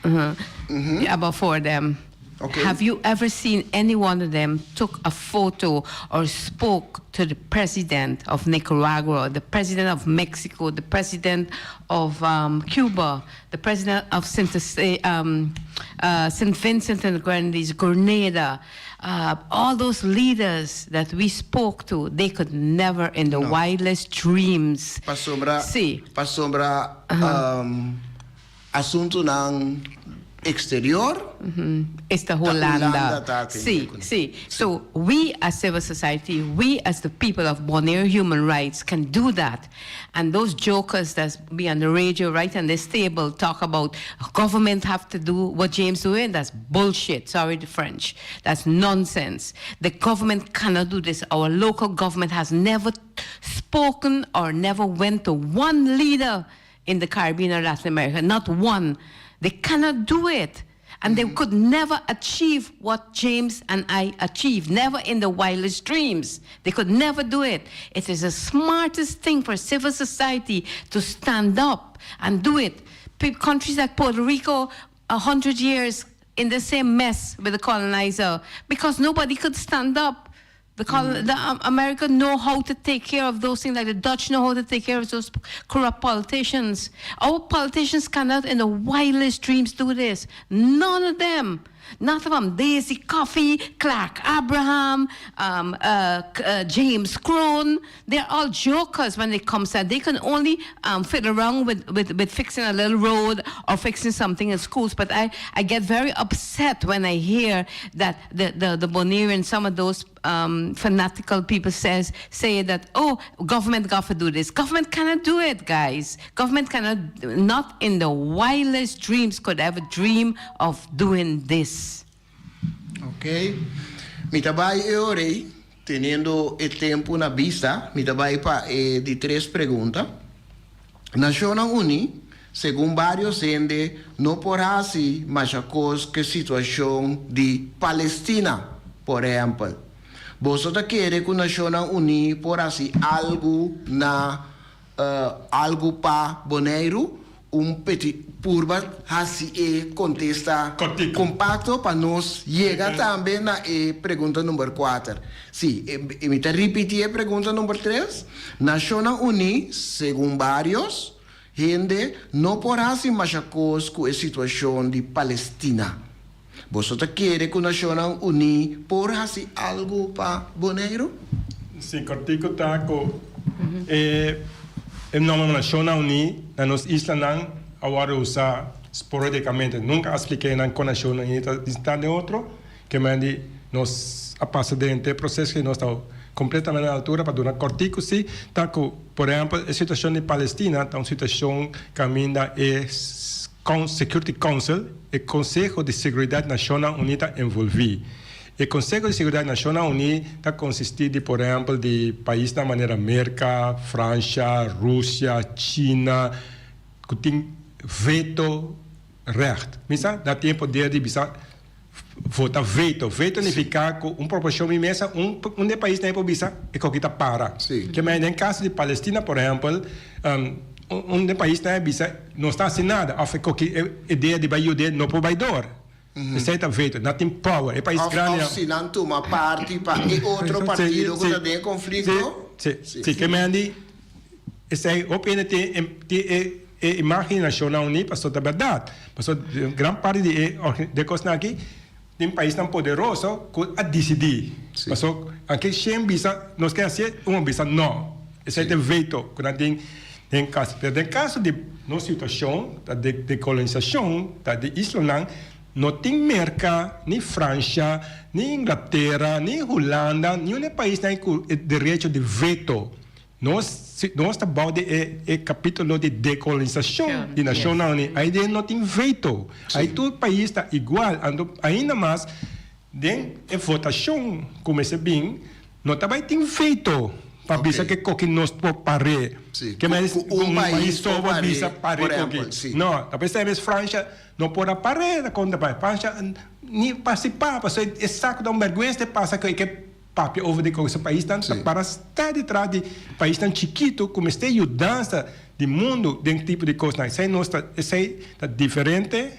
Uh-huh. Yeah, about four of them. Okay. Have you ever seen any one of them took a photo or spoke to the president of Nicaragua, the president of Mexico, the president of um, Cuba, the president of Saint, um, uh, St. Vincent and the Grenadines, Grenada, uh, all those leaders that we spoke to, they could never in the wildest dreams Pasobra, see. pasobra um, asuntonan exterior. It's the Ta Hulanda Hulanda. ta atende Si, kuné. si. So we as civil society, we as the people of Bonaire Human Rights can do that. And those jokers that be on the radio right on this table talk about government have to do what James doing, that's bullshit. Sorry the French. That's nonsense. The government cannot do this. Our local government has never spoken or never went to one leader in the Caribbean or Latin America, not one. They cannot do it. And they could never achieve what James and I achieved, never in the wildest dreams. They could never do it. It is the smartest thing for civil society to stand up and do it. Countries like Puerto Rico, 100 years in the same mess with the colonizer because nobody could stand up. The, col- the um, America know how to take care of those things, like the Dutch know how to take care of those corrupt politicians. Our politicians cannot, in the wildest dreams, do this. None of them. Not from Daisy Coffey, Clark Abraham, um, uh, uh, James Kroon. They're all jokers when it comes to They can only um, fiddle around with, with, with fixing a little road or fixing something in schools. But I, I get very upset when I hear that the, the, the Bonairean, some of those um, fanatical people says say that, oh, government got to do this. Government cannot do it, guys. Government cannot, not in the wildest dreams could ever dream of doing this. Ok. Mi ta bai e ora ei, teniendo e tempu na bista, mi ta bai pa e di tres pregunta. Nashonnan Uní, segun vários hende, no por hasi masha kos ku e situashon di Palestina, por ehèmpel. Boso ta kere ku Nashonnan Uní por hasi algu na algu pa Boneiru? Un peti purba hasi e kontesta kompakto pa nos yega tambe na e pregunta number kuater. Si, e mi ta ripití e pregunta number tres, Nashonnan Uní, segun bários hende, no por hasi masha kos ku e situashon di Palestina. Boso ta kere ku Nashonnan Uní por hasi algu pa Boneiru? Si, kòrtiku ta ku e e nòmber Nashonnan Uní na nos islanan a wòrdu usá sporadikamente. Nunka a splik'é nan kon Nashonnan Uní ta distinta den otro. Ke men di nos a pasa den henter proseso i nos ta kompletamente na altura pa duna kòrtiku si ta ku, por ehèmpel, e situashon di Palestina ta un situashon kaminda e Security Council, e Konseho di Seguridat Nashonnan Uní ta envolví. E Konseho di Seguridat Nashonnan Uní ta konsistí di por ehèmpel di paisnan manera Merka, Fransha, Rusia, China ku tin veto règt. Misa nan tin e poder di bisa vota veto. Veto nifiká ku un proporshon mi mesa un un di e paisnan ei por bisa e koki ta para. Ke mei den kaso di Palestina por ehèmpel un di e paisnan ei bisa no sta hasi nada òf e koki e idea di bai yuda no por bai dor. Esei ta veto. Nan tin power. E pais grandi. Òf si nan tuma parti pa e otro partido ku ta den e konflikto. Si, si. Ke mei di esei hopi hende tin tin e. E imagen di Nashonnan Uní pasobra ta bèrdat. Pasobra gran parti di e di e kosnan aki tin paisnan poderoso ku a disidí. Pasobra anke shen bisa nos ke hasié, un a bisa nò. Esei ta e veto ku nan tin den kaso. Pero den kaso di nos situashon ta di dekolonisashon ta di islanan no tin Merka, ni Fransha, ni Inglatera, ni Hulanda, niun e paisnan ku e derecho di veto. Nos nos ta bou di e e capítulo di decolonisashon di Nashonnan Uní. Ai den no tin veto. Ai tur pais ta igual. Anto ainda mas den e votashon ku mester bin no ta bai tin veto. Pa bisa ke koki nos por par'é. Sí. Ke Ku, men ku ku un un pais pais por so por par'é, bisa par'é por koki. ehèmpel, sí. No, ta p'esei mes Fransha no por a par'é ta konta pa Fransha ni partisipá pasobra e sa ku ta un bèrgwensa te pasa ku e ke papia over di koki. So paisnan ta para steady tras di paisnan chikitu ku mester yudansa di mundu den tipo di kosnan. Esei nos ta esei ta diferente.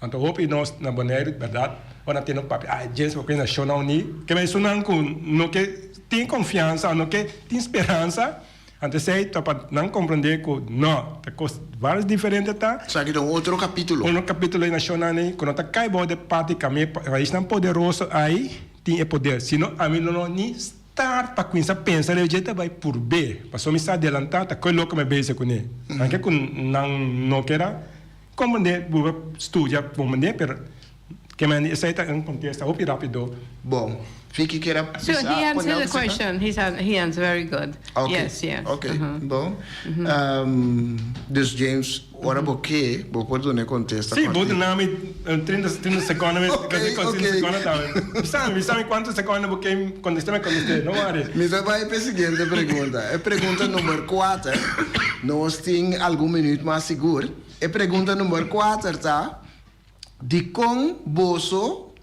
Anto hopi nos na Boneiru bèrdat ora nan tene un papia ay James bo ke Nashonnan Uní ke esunnan ku no ke tin konfiansa o no ke tin speransa anto esei ta pa nan komprendé ku no ta kos vários diferente ta. Esaki ta un otro kapítulo. Un kapítulo di Nashonnan Uní ku no ta kai bou de parti kami paisnan poderoso ay tin e poder sino ami lo no ni start pa kuminsá pensa riba dje ta bai purb'é pasobra mi sa adelantá ta koe loko mi a bezig kuné anke ku nan no keda. Comprende bo a studia comprende pero ke men esey ta un contesta hopi rapido. Bon, Vicky kier a So bisa he pone answer algo the cerca? question. He's an, he answer very good. Ok, Yes, yes. ok, bon. Dus James, ora bo ke, bo por duna e contesta Si, bo kòrtiku. duna mi 30, 30 seconde, mi Ok, ok. ok. seconde tambe. Bisa mi, bisa mi cuanto seconde bo ke contesta, mi contesta, no worry. Mi ta bai p'e siguiente pregunta. E pregunta number kuater. Nos tin algun minuut mas sigur. E pregunta number kuater ta, Dikon boso,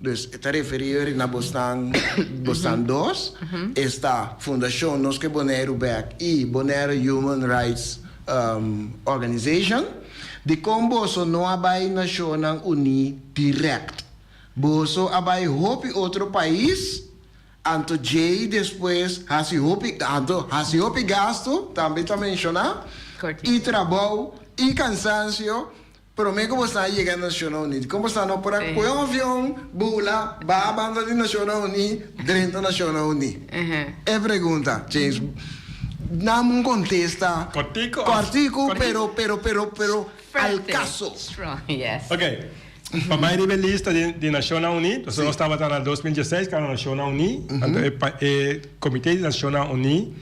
dus e ta referí eri na bosnan, bosnan dos, esta Fundashon Nos Ke Boneiru Bèk i Bonaire Human Rights Organization, dikon boso no a bai Nashonnan Uní dirèkt? Boso a bai hopi otro pais Anto djei despues hasi hopi anto hasi hopi gastu, tambe ta menshoná, i trabou i kansansio promé ku boso a yega Nashonnan Uní. Dikon boso no por a kohe un avion, bula, baha banda di Nashonnan Uní, drenta Nashonnan Uní? E pregunta, James, dam un kontesta Kòrtiku, kòrtiku pero pero pero pero al kaso. Ok. Pa bai riba e lista di Nashonnan Uní, pasobra nos tabata na 2016 kaba Nashonnan Uní, anto e e Komité di Nashonnan Uní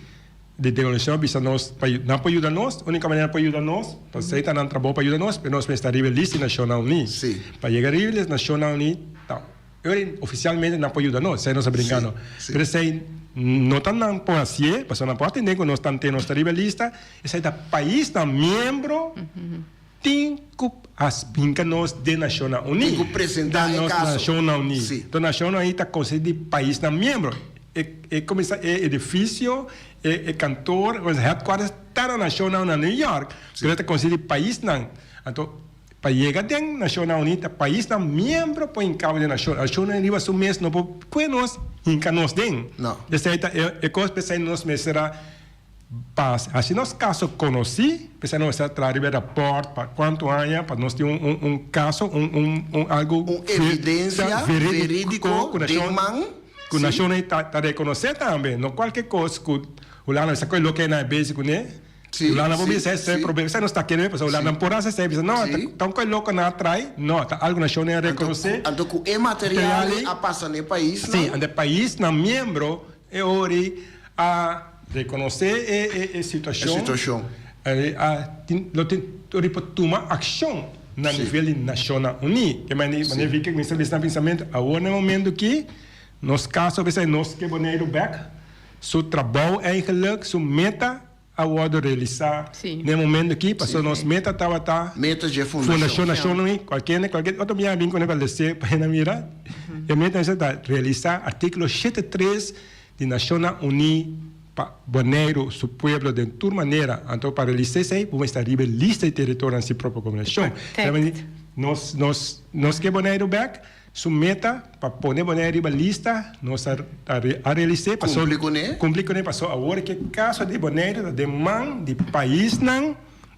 di Dekolonisacion a bisa nos pa nan por yuda nos, úniko manera por yuda nos, pasobra esei ta nan trabou pa yuda nos, pero nos mester riba e lista di Nashonnan Uní. Pa yega riba e lista di Nashonnan Uní ta ora ofisialmente nan por yuda nos, esei nos a brinkando. Pero esei no ta nan por hasié, pasobra nan por atendé ku nos tanten nos ta riba e lista, esei ta paisnan miembro. Tin ku hinka nos den Nashonnan Uní. Tin ku presentá e kaso. Nashonnan Uní. Sí. Enton Nashonnan Uní ta konsistí di paisnan miembro. E e kuminsá e edifisio, e e kantor, e headquarters ta na Nashonnan Uní na New York. Sí. Pero e ta konsistí di paisnan. Anto pa yega den Nashonnan Uní ta paisnan miembro por hinka bo den Nashon. Nashonnan Uní riba su mes no por kue nos hinka nos den. No. Esei ta e e kos p'esei nos mester a. Pa haci nos caso conoci, p'esei nos mester a traha riba e rapport pa cuanto aña pa nos tin un un caso, un un un algo Un evidencia veridico cu den nacion man, cu si. nacionnan ta ta reconoce tambe, no cualke cos cu Hulanda bisa cu e loke nan e bezig cune, Si, Hulanda por si, bisa esei si. problema, esei nos ta kere pasobra Hulanda Si. por haci esei, bisa no, Si. ta un cu e loke nan a trae, no, ta algo nacionnan a Anto reconoce. cu anto cu e material Material a pasa na e paisnan. Si, anto e paisnan miembro e ori a rekonosé e situashon. E situashon. A tin lo tin ori por tuma akshon na nivel di Nashonnan Uní. Ke manera manera Vicky kuminsá bisa nan pensamentu awor na e momentu aki nos kaso a bisa nos ke Boneiru bèk su trabou eigenlik su meta a wòrdu realisá na e momentu aki pasobra nos meta tabata Meta dje fundashon. Fundashon Nashonnan Uní kualke kualke otro biaha bin kuné pa lese pa hende mira e meta ta realisá artíkulo 73 Di Nashonnan Uní pa Boneiru su pueblo den tur manera. Anto pa realisá esei bo mester riba e lista di teritorionan sin propio gobernashon. Nos nos nos ke Boneiru bèk, su meta pa pone Boneiru riba lista nos a a realis'é paso Kumpli kuné. Kumpli kuné paso awor ke kaso di Boneiru ta den man di paisnan.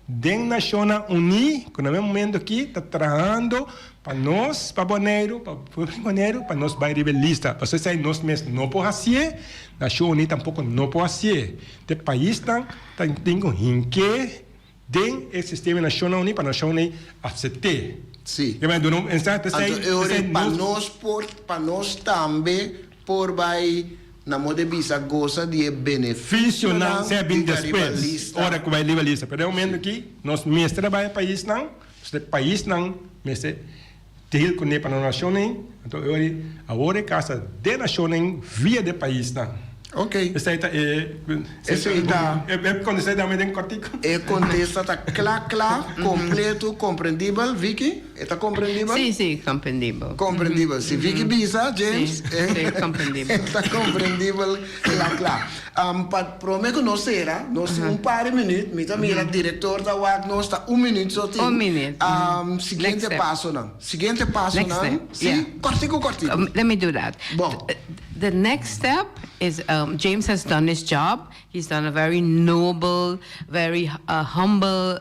Den Nashonnan Uní, ku na mes momento aki ta trahando pa nos, pa Boneiru, pa pueblo di Boneiru, pa nos bai riba e lista. Pasobra esei nos mes no por hasié, Nashon Uní tampoko no por hasié. Te paisnan ta tin ku hink'é den e sistema di Nashonnan Uní pa Nashon Uní asept'é. Sí. Ke mester duna un mensahe, p'esei, Anto e ora p'esei pa nos. nos por, pa nos tambe por bai Na modo di bisa gosa di e Beneficionan beneficionan sea bin di ta riba despues, lista. ora cu bay riba lista. Pero den momento aki nos mester a bay e paisnan, pasobra e paisnan mester deal cune pa nos nacionnan, anto e ora awor e casa de nacionnan via de paisnan. Ok. Esei ta e. Esei ta. E kontesta ta den kòrtiku. E kontesta ta kla kla, kompleto, komprendibel. Vicky, e ta komprendibel? Sí, sí, komprendibel. Komprendibel. Si Vicky bisa, James, Sí, komprendibel. e ta komprendibel kla kla. Pa prome ku nos sera, nos tin un par di minüt, mi ta mira direktor ta wak nos, ta un minüt so tin. Un minüt. Siguiente pasonan. Siguiente pasonan. Sí, kòrtiku kòrtiku. Let me do that. Bon. The next step is James has done his job, he's done a very noble, very humble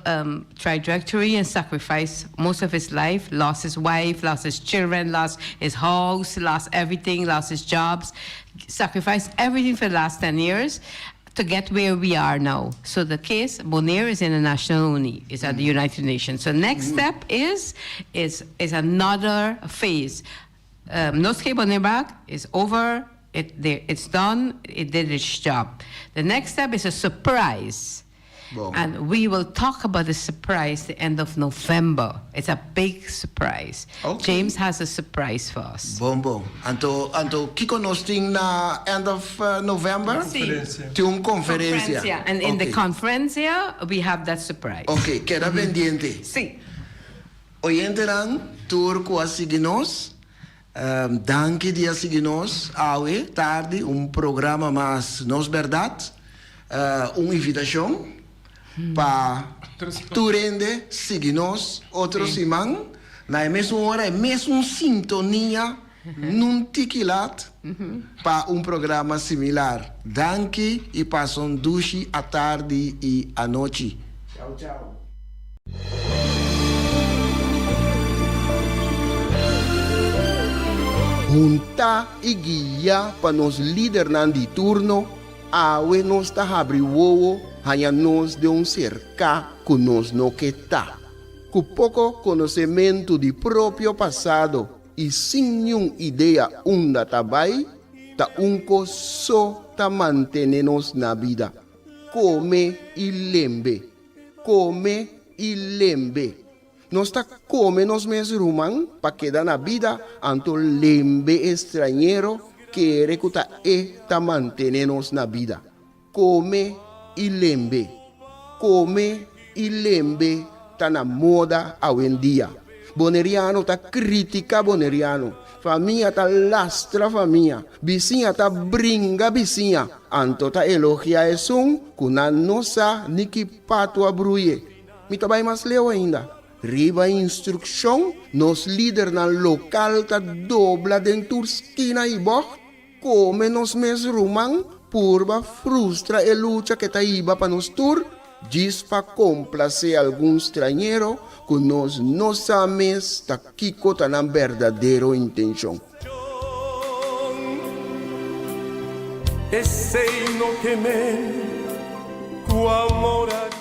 trajectory and sacrifice most of his life, lost his wife, lost his children, lost his house, lost everything, lost his jobs, sacrificed everything for the last 10 years to get where we are now. So the case, Bonaire is in the National Unie, is at the United Nations. So next step is, is, is another phase. Um, Nos Ke Bonaire Bek is over, it, it's done, it did its job. The next step is a surprise. Bon. And we will talk about the surprise the end of November. It's a big surprise. Okay. James has a surprise for us. Bon bon. Anto anto kiko nos tin na end of November? Sí. Tin un konferensia. And in the Ok. conferencia we have that surprise. Ok, keda pendiente. Sí. Oyentenan tur ku a sigui nos, danki di a sigui nos awe tardi un programa mas Nos Bèrdat, un invitashon pa tur hende sigui nos otro siman na e mesun ora, e mesun sintonia, nun tiki lat pa un programa similar. Danki i pasa un dushi atardi i anochi. Chau chau. Huntá i guiá pa nos lidernan di turno, awe nos ta habri wowo haña nos den un serká ku nos no ke ta. Ku poko konosementu di propio pasado i sin niun idea unda ta bai, ta un kos so ta mantené nos na bida, kome i lembe. Kome i lembe. Nos ta kome nos mes ruman pa keda na bida, anto lembe e strañero kere ku ta e ta mantené nos na bida. Kome i lembe. Kome i lembe ta na moda awendia. Boneriano ta kritika boneriano. Famia ta lastra famia. Bisiña ta bringa bisiña. Anto ta elogia esun ku nan no sa ni ki patu a bruye. Mi ta bai mas leu ainda. Riba instrukshon, nos lidernan lokal ta dobla den tur skina i bògt, kome nos mes ruman, purba frustra e lucha ke ta hiba pa nos tur, djis pa komplasé algun strañero ku nos no sa mes ta kiko ta nan berdadero intenshon. Esei no ke men ku amor a.